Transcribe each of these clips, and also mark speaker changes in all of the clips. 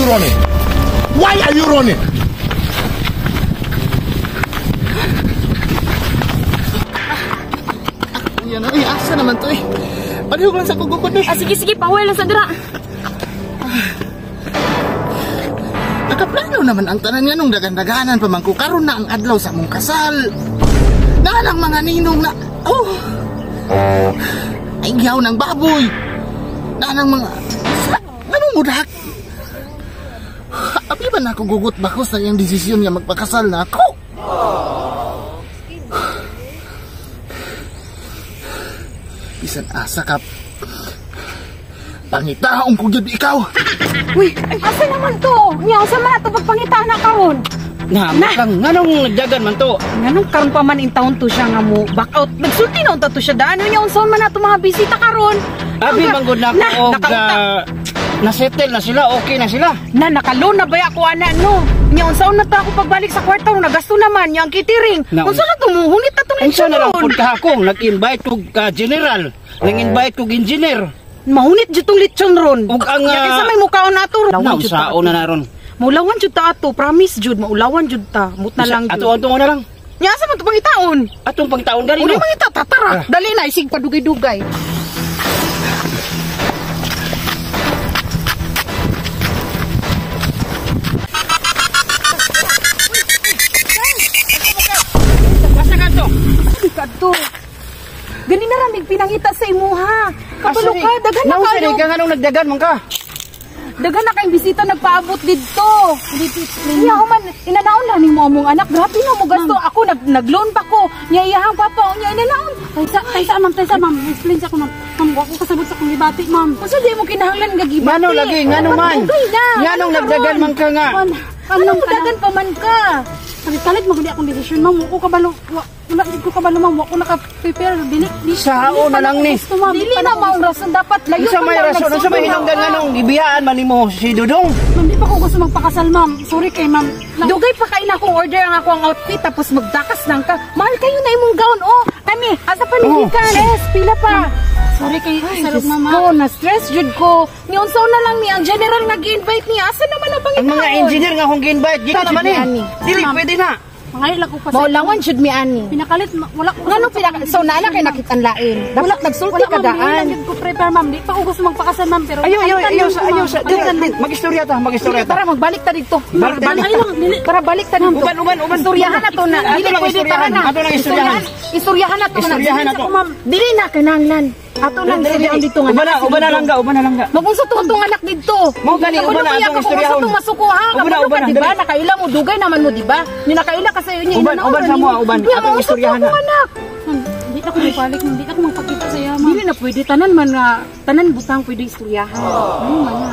Speaker 1: you running? Why are you running?
Speaker 2: Yan ay, asa naman to eh. Palihog lang sa kugukod eh.
Speaker 3: Ah, sige, sige, pawel lang sa dira.
Speaker 2: Nakaplano naman ang tanan nga nung dagan-daganan pa man ko. Karon na ang adlaw sa mong kasal. Nalang mga ninong na, oh, ay gihaw ng baboy. Nalang mga, anong mudak? Abi ba na ako gugot bakos na iyang desisyon nga magpakasal na ako? Bisan asa ka, pangitaong ko gyud ikaw.
Speaker 3: Uy, asa naman to? Nya, unsa man ato pagpangita na karon?
Speaker 4: Na, makang nganong nagdagan man to?
Speaker 3: Nganong karon pa man in town to siya nga mo back out. Nagsulti na unta to siya daan. Nya, unsa man ato mga bisita karon?
Speaker 4: Abi man gud na
Speaker 3: Na,
Speaker 4: ko og
Speaker 3: nakauta.
Speaker 4: Na-settle na sila, okay na sila.
Speaker 3: Na nakaloon na baya ko ana no. Nya unsa na ta ako pagbalik sa kwarto nagasto naman nya ang catering.
Speaker 4: Na,
Speaker 3: Unsa na tumuhunit na tong
Speaker 4: Unsa na lang
Speaker 3: lechon?
Speaker 4: pud kahakong nag-invite kog general, nag-invite kog engineer.
Speaker 3: Mahunit jud tong lechon ron.
Speaker 4: Ug ang,
Speaker 3: Nya kinsa may mukaon nato ron.
Speaker 4: Na unsaon na naron.
Speaker 3: Maulawan jud ta ato, promise jud maulawan jud ta. Mut na lang
Speaker 4: Ato
Speaker 3: jud.
Speaker 4: ato na lang.
Speaker 3: Nya asa man to pangitaon?
Speaker 4: Atong pangtaon dali
Speaker 3: Uli
Speaker 4: no.
Speaker 3: mangita ta tara. Dali na isig padugay-dugay.
Speaker 4: Asa ka to?
Speaker 3: Kadto. Gani na ramig pinangita sa imuha. Kabalo ka, daghan na
Speaker 4: Nausa
Speaker 3: kayo.
Speaker 4: ka nganong nagdagan man ka?
Speaker 3: Daghan na kayong bisita nagpaabot didto. Dito explain. Nya man inanaon lang nimo among anak. Grabe na mo gasto. Ako nag-loan pa ko. Nya iyahang papa nya inanaon.
Speaker 5: Taysa, taysa ma'am, taysa ma'am. Explain sa ko ma'am. Ma'am, wa ko kasabot sa akong gibati ma'am.
Speaker 3: Unsa di mo kinahanglan nga gibati?
Speaker 4: Ngano lagi ngano man?
Speaker 3: Dugay na.
Speaker 4: Nganong
Speaker 3: Ano
Speaker 4: nagdagan
Speaker 3: karon?
Speaker 4: man ka nga?
Speaker 5: Ano,
Speaker 3: Ano dagan pa man ka?
Speaker 5: Kalit mo gud akong desisyon ma'am. Wa ko kabalo, wala gid ko kabalo ma'am. Wa ko naka-prepare dili di.
Speaker 4: Sao na lang ni.
Speaker 5: Gusto, ma'am.
Speaker 3: Dili na maong rason dapat layo
Speaker 4: Unsa
Speaker 3: pa
Speaker 4: may
Speaker 3: lang
Speaker 4: rason, unsa may
Speaker 3: nagsulti
Speaker 4: hinungdan
Speaker 3: ka.
Speaker 4: nganong gibiyaan man nimo si Dudong?
Speaker 5: Ma'am, di pa ko gusto magpakasal ma'am. Sorry kay ma'am.
Speaker 3: Dugay pa kay na akong order ang ako ang outfit tapos magdakas lang ka. Mahal kayo na imong gown oh. Kami asa pa
Speaker 4: Oh.
Speaker 3: ni Yes, pila pa.
Speaker 5: Sorry kay
Speaker 3: Ay,
Speaker 5: sa
Speaker 3: Diyos
Speaker 5: mama.
Speaker 3: ko, na-stress jud ko. Ni unsa na lang ni ang general nga gi-invite niya. Asa naman ang
Speaker 4: Ang
Speaker 3: pangitaon?
Speaker 4: mga engineer nga akong gi-invite, gikan naman ni.
Speaker 3: Ani.
Speaker 4: Dili pwede na.
Speaker 5: Mangayo lang ko pa.
Speaker 3: Maulawan jud mi ani.
Speaker 5: Pinakalit wala ko.
Speaker 3: Ngano pinaka so naana kay nakitan lain. Dapat nagsulti
Speaker 5: Wala
Speaker 3: ka
Speaker 5: ma'am, dili
Speaker 3: daan.
Speaker 5: lang gid ko prepare ma'am. Di pa ko gusto magpakasal ma'am pero
Speaker 4: Ayaw, ayaw,
Speaker 5: palitan
Speaker 4: ayaw
Speaker 5: lang
Speaker 4: sa
Speaker 5: ko,
Speaker 4: ayaw
Speaker 5: ma'am.
Speaker 4: sa.
Speaker 5: Palitan lang.
Speaker 4: Magistorya ta, magistorya ta.
Speaker 3: Tara magbalik ta dito.
Speaker 4: Balik ta
Speaker 3: Balik
Speaker 5: Ay lang, dili.
Speaker 3: Tara balik ta dito.
Speaker 4: Uban, uban, uban.
Speaker 3: Istoryahan na to na.
Speaker 4: Ato
Speaker 3: Dili
Speaker 4: lang
Speaker 3: pwede tara
Speaker 4: istoryahan.
Speaker 3: na.
Speaker 4: Ato lang istoryahan.
Speaker 3: Istoryahan na to na.
Speaker 4: Istoryahan na to.
Speaker 5: Ma'am,
Speaker 3: Dili na kinahanglan. Ato lang istoryahan dito nga.
Speaker 4: Uban na, uban na lang ga, uban na lang ga.
Speaker 3: Magunsa to itong anak dito.
Speaker 4: Mao gani, uban na atong istoryahon.
Speaker 3: Kung masuko ha,
Speaker 4: Uban na,
Speaker 3: kabalo
Speaker 4: uban
Speaker 3: ka,
Speaker 4: na,
Speaker 3: diba?
Speaker 4: dali.
Speaker 3: Nakaila mo, dugay naman mo, diba? Yung nakaila ka sa inyo,
Speaker 4: Uban, uban sa mo, uban. Atong istoryahan na.
Speaker 3: anak.
Speaker 5: Ma'am, di ako magbalik, ma'am. Di ako magpakita sa iya, ma'am.
Speaker 3: Dili na pwede, tanan man nga, tanan butang pwede istoryahan. Ano man na.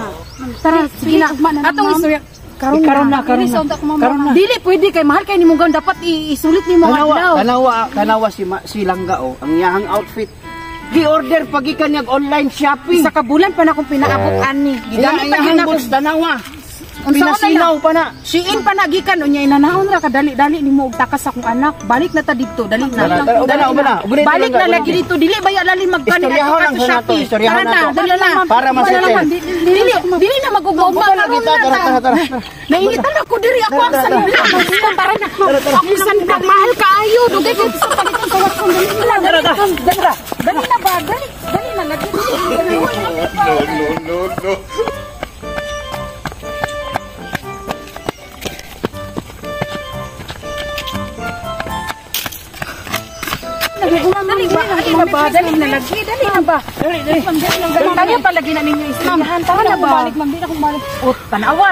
Speaker 3: Tara, sige na.
Speaker 5: ugma na lang,
Speaker 3: Atong
Speaker 5: ma'am.
Speaker 3: istorya. Karon
Speaker 4: Karon
Speaker 3: na.
Speaker 4: na, karon
Speaker 5: Dili
Speaker 4: na.
Speaker 5: sa unta ko, ma'am.
Speaker 4: Karon na.
Speaker 3: Dili pwede kay mahal kay nimo gown dapat isulit nimo ang
Speaker 4: Tanawa,
Speaker 3: adlaw.
Speaker 4: tanawa, tanawa si si Langga oh, ang iyahang outfit. Gi-order pagikan niya online shopping.
Speaker 3: Isa ka bulan pa na akong pinaabot ani. Gigamit
Speaker 4: Gigamit
Speaker 3: pa gyud
Speaker 4: iyahang
Speaker 3: na ako.
Speaker 4: boots tanawa.
Speaker 3: Unsaon na
Speaker 4: Pinasinaw pa na.
Speaker 3: Shein pa na gikan unya inanahon ra ka dali-dali nimo og takas akong anak. Balik na ta didto, dali na.
Speaker 4: Tara, tara, uban na, uban na. Uban na,
Speaker 3: Balik na
Speaker 4: uban na.
Speaker 3: lagi dito, dili ba ya lalim magkani
Speaker 4: Istoryahan lang
Speaker 3: sa
Speaker 4: sa nato,
Speaker 3: Shopee.
Speaker 4: istoryahan
Speaker 3: Tara na,
Speaker 4: nato.
Speaker 3: dali na.
Speaker 4: Para masettle.
Speaker 3: Dili, dili na magugma-ugma
Speaker 4: Uban na
Speaker 3: karon
Speaker 4: kita,
Speaker 3: na.
Speaker 4: tara, tara, tara.
Speaker 3: Nainitan ako diri ako ang sanla. Tara na. Ako sanla mahal kaayo. Dugay kay sa palitan sa Watson dali na. Dali na. Dali na ba? Dali, dali na lagi.
Speaker 1: No, no, no, no.
Speaker 3: Dali ba? Dali na ba? Dali na lagi. Dali na ba?
Speaker 4: Dali, dali.
Speaker 3: Kaya palagi na ninyo istoryahan. Tara na ba?
Speaker 5: Balik, ma'am. Di na akong balik.
Speaker 3: O, tanawa.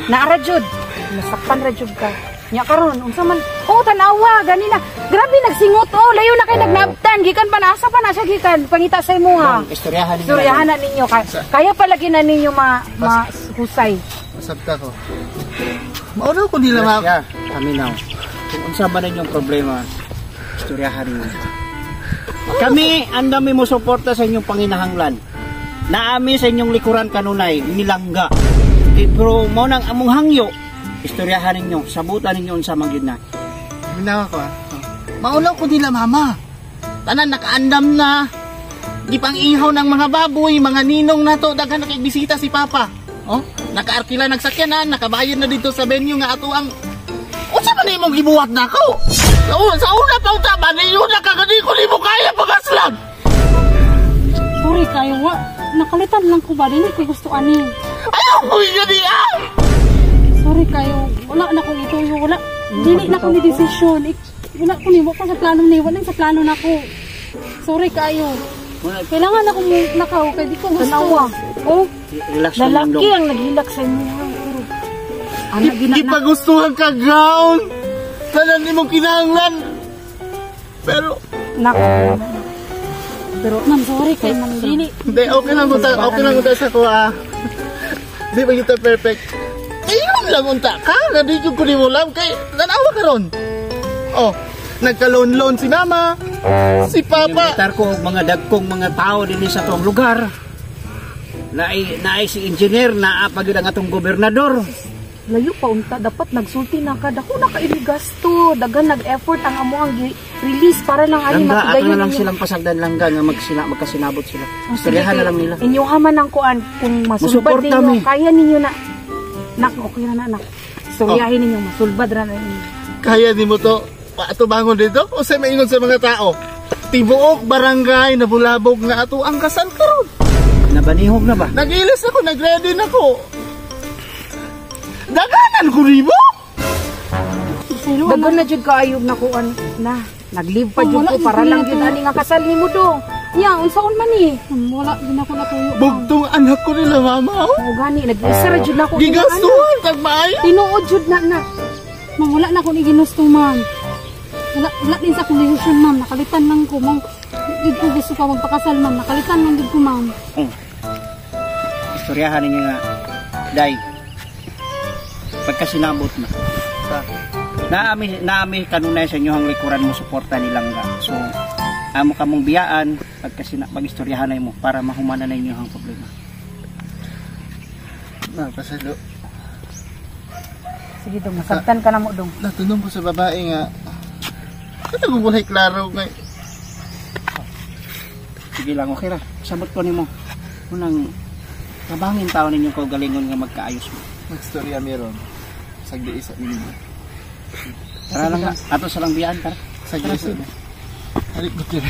Speaker 3: Naara jud. Nasakpan ra jud ka. Nya karon unsa man? Oh, tanawa gani na. Grabe nagsingot oh, layo na kay nagnabtan. Gikan pa na asa pa na siya gikan pangita sa imo ha.
Speaker 4: Istoryahan ninyo.
Speaker 3: Istoryahan na ninyo kaya palagi na ninyo ma, ma husay.
Speaker 2: Masabta ko. Mauna ko nila ma...
Speaker 4: Yeah, kami now. Kung unsa man inyong problema, istoryahan ninyo. Kami, ang dami mo suporta sa inyong panginahanglan. Naami sa inyong likuran kanunay, nilangga. Pero mo nang among hangyo, istoryahan ninyo, sabutan ninyo unsa man gyud na.
Speaker 2: Minawa ko ah. Mauna ko nila mama. Tanan nakaandam na. Gipang ihaw ng mga baboy, mga ninong na to, daghan na kay bisita si Papa. Oh, nakaarkila nagsakyanan, nakabayad na dito sa venue nga ato ang unsa man imong gibuhat nako? Sa una pa unta ba niyo nakagani ko nimo kaya pagaslan.
Speaker 5: Sorry kayo, wa. Nakalitan lang ko ba? Dili ko gusto ani.
Speaker 2: Ayaw ko gani ah.
Speaker 5: Sorry kayo. Wala na kong ituyo. Wala. Dili na ko ni desisyon. Wala ko ni, wa ko sa plano ni, wala sa plano na ko. Sorry kayo. Kailangan ako mo nakaw kay di ko gusto.
Speaker 3: Tanawa. Oh,
Speaker 4: Relax lang
Speaker 3: lalaki
Speaker 4: dong.
Speaker 3: ang naghilak sa imo. Pero ana gina na.
Speaker 2: Gipagustuhan ka gown. Tanan nimong kinahanglan. Pero
Speaker 3: Nak. Pero
Speaker 5: Ma'am, sorry kay ma'am. Dili.
Speaker 2: hindi, okay lang unta sa ko ah. Di ba kita perfect? Ayun lang unta ka, nga di ko nimo love kay tanawa karon. Oh, nagka-loan-loan si mama, si papa.
Speaker 4: Militar ko og mga dagkong mga tao dinhi sa tuong lugar. Naay naay si engineer, naa pa gyud ang atong gobernador.
Speaker 3: Layo pa unta, dapat nagsulti na ka, dako na kay gasto, daghan nag-effort ang amo ang release para lang ani
Speaker 4: Langga, ato
Speaker 3: matigayon
Speaker 4: na lang
Speaker 3: ninyo.
Speaker 4: silang pasagdan, langga, nga magkasinabot sila.
Speaker 3: Oh, sige,
Speaker 4: Istoryahan na lang nila.
Speaker 3: Inyo haman ang kuan kung masulbad
Speaker 4: Musuporta
Speaker 3: ninyo,
Speaker 4: mi.
Speaker 3: kaya ninyo na. Nak, okay na na, nak. Istoryahin ninyo, masulbad ra na ninyo.
Speaker 2: Kaya nimo to paatubangon dito o sa maingon sa mga tao. Tibuok barangay na bulabog nga ato ang kasal karon.
Speaker 4: Nabanihog na ba?
Speaker 2: Nagilis ako, nagready na ko. Daganan ko nimo.
Speaker 5: Pasaylo
Speaker 3: Daghan na jud kaayo na kuan na. Nag-leave pa
Speaker 5: Oh,
Speaker 3: jud
Speaker 5: wala
Speaker 3: ko
Speaker 5: jud
Speaker 3: para
Speaker 5: ko
Speaker 3: lang
Speaker 5: na
Speaker 3: jud
Speaker 5: to.
Speaker 3: ani nga kasal nimo dong. Nya, unsaon man ni?
Speaker 5: Ma'am, wala din ako natuyo. Ma'am.
Speaker 2: Bugtong anak ko nila mama. Oh.
Speaker 3: Mo gani nag-isa ra jud nako ni nga anak.
Speaker 2: Gigastuhan tag maayo.
Speaker 3: Tinuod jud na na.
Speaker 5: Ma'am, wala na akong iginusto, ma'am. Wala, wala din sa akong desisyon, ma'am. Nakalitan lang ko, ma'am. Di ko gusto pa magpakasal, ma'am. Nakalitan lang din ko, ma'am.
Speaker 4: Oh. Istoryahan ninyo nga, Day, pagkasinabot na. Naami, naami kanunay sa inyohang likuran mo suporta ni Langga. So, amo kamong biyaan pag-istoryahan na mo para mahumanan na inyohang problema.
Speaker 2: Na, pasalo.
Speaker 3: Sige dong, masabtan ka na mo dong.
Speaker 2: Natunong ko sa babae nga. Kaya kung walay klaro nga.
Speaker 4: Sige lang, okay ra. Sabot ko nimo. Unang kabangin tao ninyong kaugalingon nga magkaayos mo.
Speaker 2: Magstorya meron. Sagdi isa ninyo.
Speaker 4: Tara lang, ato sa lang biyaan, tara.
Speaker 2: Sagdi isa. Halik mo tira.